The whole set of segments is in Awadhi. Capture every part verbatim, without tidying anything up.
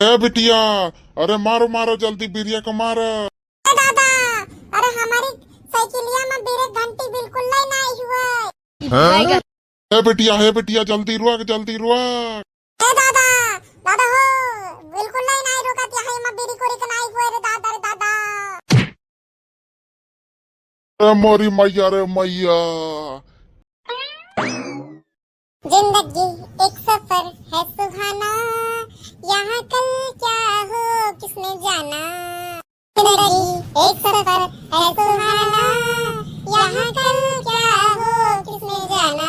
ए बिटिया, अरे मारो, मारो, जल्दी बिरिया के मारो। ए दादा, अरे हमारी साइकिलिया में ब्रेक घंटी बिल्कुल नहीं, नहीं हुआ। हाँ? ए बिटिया, हे बिटिया, जल्दी रुक, जल्दी रुक। ए दादा, दादा हो, बिल्कुल नहीं, नहीं रुकत, यहाँ में बीड़ी कोरी के नहीं हुए रे दादा, रे दादा। ए मोरी मैया रे मैया। जिंदगी एक सफर है सुहाना, यहाँ कल क्या हो किसने जाना। जिंदगी एक सफर है सुहाना, यहाँ कल क्या हो किसने जाना।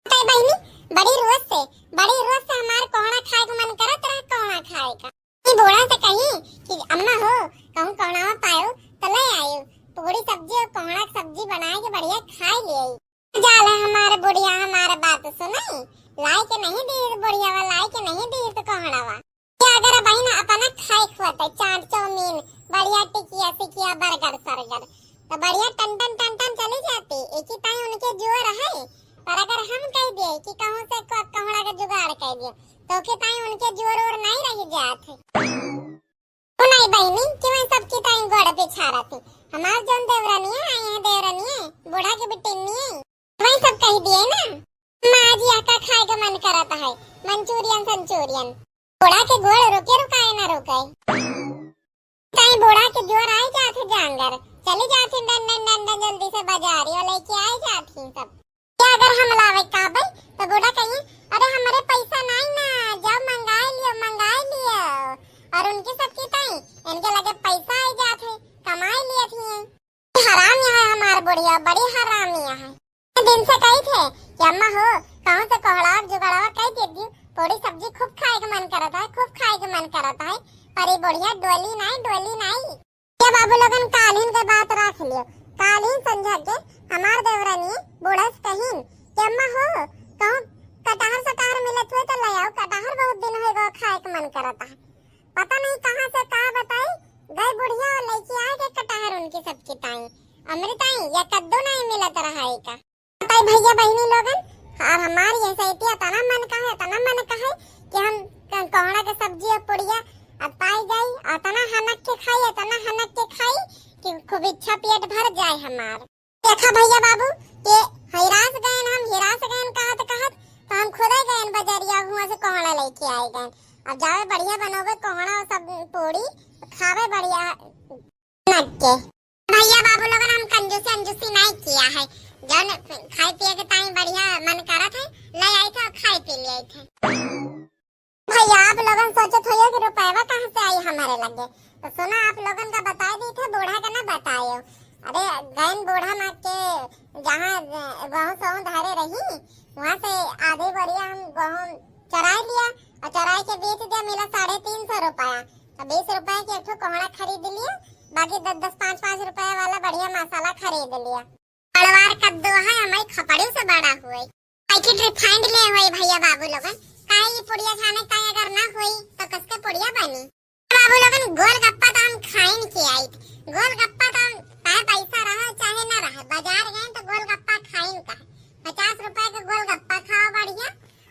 कहे बहिनी, बड़ी रोज से, बड़ी रोज से हमार कोहड़ा खाए के मन करत रहा, कोहड़ा खाए का। ई बूढ़ा से कही कि अम्मा हो, कहूँ कोहड़ावा पायो तो ले आयो, पूरी सब्जी और कोहड़ा के सब्जी बनाए के बढ़िया खाए ले आई। जाले हमारे बुढ़िया हमारे बात सुनाई, लाई के नहीं दी बुढ़ियावा, लाई के नहीं दी तो कोहड़ावा। क्या अगर बहिन अपना खाए खुआते चाट चाउमीन, बढ़िया टिकिया सिकिया, बर्गर सर्गर, तो बढ़िया टन टन टन टन चली जाती। एक ही ताई उनके जोर है, पर अगर हम कह दिए कि कहूँ से को-, कोहड़ा का जुगाड़ कर दियो, तो के ताई उनके जोर और नहीं रह जात है। ओ नहीं बहिनी, कि वही सबकी ताई गोड़ पे छारत है। हमार जौन देवरानी है, आई है देवरानी है, बूढ़ा के बिटिन्नी है, वही सब कह दिए ना। माँ जी, आका खाए के मन करत है, मंचूरियन संचूरियन। बूढ़ा के गोड़ रुके रुकाए ना रुके। ताई बूढ़ा के जोर आए जात है जांगर, चली जात है डन डन डन डन जल्दी से बाजारी और लेके आए जात ही सब। क्या अगर हम लावे काबे तो बूढ़ा कहिए, अरे हमारे पैसा नहीं ना, जाओ मंगाए लियो, मंगाए लियो। और उनके सबकी ताई इनके लगे पैसा आए जात है, कमाए लिया थी। हरामी है हमार बुढ़िया, बड़ी हरामी है। दिन से कही थे कि अम्मा हो, कहूँ से कोहड़ा जुगाड़वा कह दे दी, पूरी सब्जी खूब खाए के मन करत है, खूब खाए के मन करत है, पर ये बुढ़िया डोली नहीं, डोली नहीं। ये बाबू लोगन कालीन के बात रख लियो, कालीन संझा के हमार देवरानी बूढ़ा से कहिन कि अम्मा हो, कहूँ कटहर सटहर मिलत हुए तो ले आओ, कटहर बहुत दिन हो गो खाए के मन करत है। पता नहीं कहाँ से का बताई, गई बुढ़िया और लेके आ गए कटहर उनकी सबकी ताई। अमृताई या कद्दू नहीं मिलत रहा है का। बताई भैया बहिनी लोगन, और हमार ये सैती इतना मन का है, इतना मन का है कि हम क-, कोहड़ा के सब्जी और पुड़िया अब पाई जाई, इतना हनक के खाई, इतना हनक के खाई कि खूब इच्छा पेट भर जाए हमार। देखा भैया बाबू, ये हिरास गयन, हम हिरास गयन कहत कहत, तो हम खुदे गयन बजरिया, हुआ से कोहड़ा लेके आए गयन। अब जावे बढ़िया बनोगे कोहड़ा और सब पूरी खावे बढ़िया नग के। भैया बाबू लोगन, हम कंजूसी अंजूसी नहीं किया है, जौन खाए पिए के ताई बढ़िया मन करत है, ले आई थे और खाए पी ले आई थे। भैया, आप लोगन सोचत होइयो कि रुपयवा कहाँ से आई हमारे लगे, तो सुना, आप लोगन का बताए दी थे, बूढ़ा का ना बतायो। अरे, गैन बूढ़ा माँ के जहाँ, अ, गहूँ सहूँ धरे रही, वहाँ से आधी बोरिया हम गहूँ चराए लिया और चराए के बेच दिया, मिला साढ़े तीन सौ रुपया। तो बीस रुपया के एक ठो कोहड़ा खरीद लिया, बाकी दस दस, पाँच पाँच रुपया वाला बढ़िया मसाला खरीद लिया। बड़वार कद्दू है, हमारी खपड़ी से बड़ा हुए। पैकेट रिफाइंड ले होई भैया बाबू लोगन, काहे ये पुड़िया छाने का अगर ना होई तो कसके पुड़िया बनी? बाबू लोगन, गोलगप्पा तो हम खाइन के आई, गोलगप्पा तो हम, चाहे पैसा रहे चाहे ना रहे, बाजार गए तो गोलगप्पा खाइन का, पचास रुपए के गोलगप्पा खाओ बढ़िया,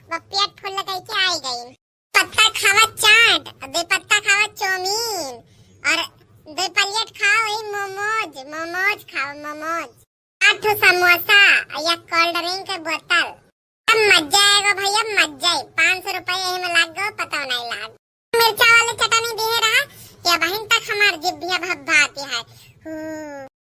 वो पेट फुल करके आई गई। पत्ता खावा चाट, दो पत्ता खावा चाउमीन, और दो प्लेट खाओ वही मोमोज, मोमोज खाओ मोमोज। आठ ठो समोसा या कोल्ड ड्रिंक के बोतल। अब मजा आएगा भैया, मजा ही। पाँच सौ रुपया यही में लाग गो, पता नहीं लाग। मिर्चा वाले चटनी दिए रहा, या बहिन तक हमार जिभ भी अब भभाती है। हू।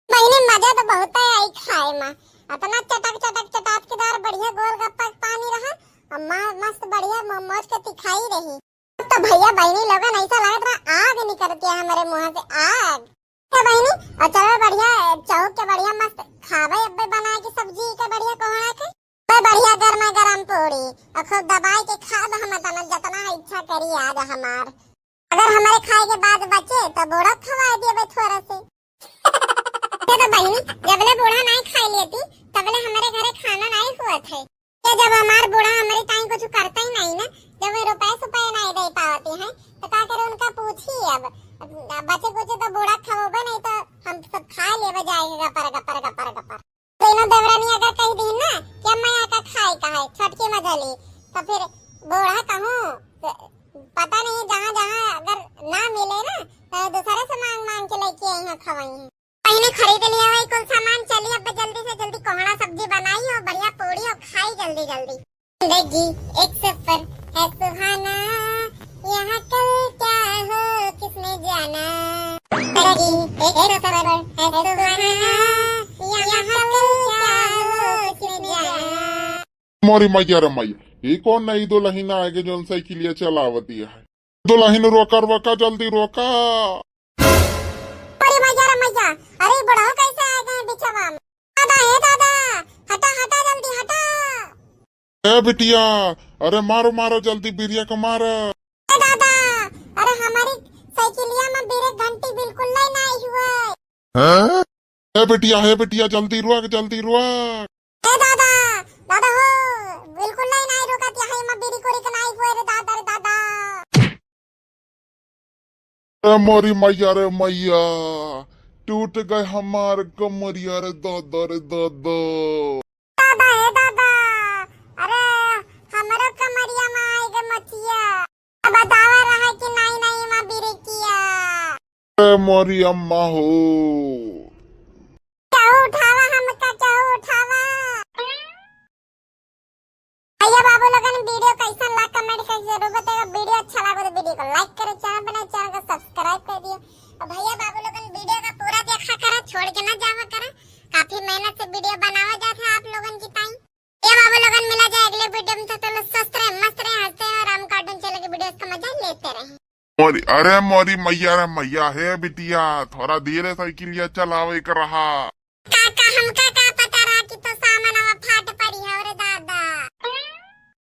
बहिनी, मजा तो बहुत है आई खाए में। इतना चटक चटक चटात के दार बढ़िया गोलगप्पा के पानी रहा, और मा-, मस्त बढ़िया मोमोज के तिखाई रही। तो भैया बहिनी लोगन, ऐसा लगत रहा आग निकलती है हमारे मुंह से, आग। तो बहिनी, और चलो बढ़िया चौक के बढ़िया मस्त खावे अब्बे बना के सब्जी के बढ़िया कोहड़ा के। अब्बे बढ़िया गर्मा गर्म पूरी और खूब दबाई के खाब हम तना जतना इच्छा करी आज हमार। अगर हमारे खाए के बाद बचे तो बूढ़ा खवा दिए थोड़ा से। ये तो बहिनी, जबले बूढ़ा नहीं खाई लेती तबले हमारे घरे खाना नहीं हुआ थे। ये जब हमार बूढ़ा हमारी ताई कुछ करता ही नहीं ना, जब वो रुपए सुपए नहीं दे पावती है, तो का करे उनका पूछी अब? अब बचे कुछ तो बूढ़ा खवोबे नहीं तो हम सब खा लेबे जाए गपर गपर गपर गपर। तो इन्हों देवरानी अगर कह दी ना कि अम्मा यहाँ का खाए का है, छोटकी मझली, तो फिर बूढ़ा कहूँ, पता नहीं, जहाँ जहाँ अगर ना मिले ना, तो दूसरे से मांग मांग के लेके आई हैं, खवाई हैं। पहिने खरीद लिया वही कुल सामान। चली अब जल्दी से जल्दी कोहड़ा सब्जी बनाई और बढ़िया पूड़ी और खाई जल्दी जल्दी। जिंदगी एक सफर है सुहाना, यहाँ कल क्या हो किसने जाना। जिंदगी एक सफर है सुहाना, यहाँ कल क्या हो किसने जाना। मोरी मैया रे मैया, ये कौन नई दुलहिन आगे जौन साइकिलिया चलावती है? दुलहिन रोका, रोका, जल्दी रोका। अरे मैया रे मैया, अरे बुढ़ऊ कैसे आ गए बिचवा में? दादा, हे दादा, हटा, हटा, जल्दी हटा। ए बिटिया, अरे मारो, मारो, जल्दी बिरिया को मारो। ए दादा, अरे हमारी साइकिलिया में ब्रेक घंटी बिल्कुल नहीं, नहीं हुए। हाँ? ए बिटिया, हे बिटिया, जल्दी रुक, जल्दी रुक। ए दादा, दादा हो, बिल्कुल नहीं, नहीं रुकत, यहाँ में बीड़ी कोरी के नहीं हुए रे दादा, रे दादा। ए मोरी मैया रे मैया, टूट गए हमार कमरिया रे दादा रे दादा। दादा हे दादा, अरे हमरो कमरिया में आए गे मचिया। अब बतावा रहा कि नहीं नहीं माँ बिरिकिया। ए मोरी अम्मा हो। चाहू उठावा हमका, चाहू उठावा। भैया बाबू लोगन वीडियो कैसन लाग कमेंट करके जरूर बताइएगा। वीडियो अच्छा लागो तो वीडियो को लाइक करो, चैनल बनाए चैनल को सब्सक्राइब कर दियो। और भैया बाबू लोगन वीडियो का पूरा देखा करा, छोड़ के ना जावा करा। काफी मेहनत से वीडियो बनावा जात है आप लोगन की ताई। भैया बाबू लोगन मिला जाए अगले वीडियो में, तो चलो स्वस्थ रहे, मस्त रहे, हंसते हैं और हम कार्टून चैनल के वीडियोस का मजा लेते रहें। मोरी, अरे मोरी मैया रे मैया, हे बिटिया, थोड़ा धीरे साइकिलिया चलावे के रहा।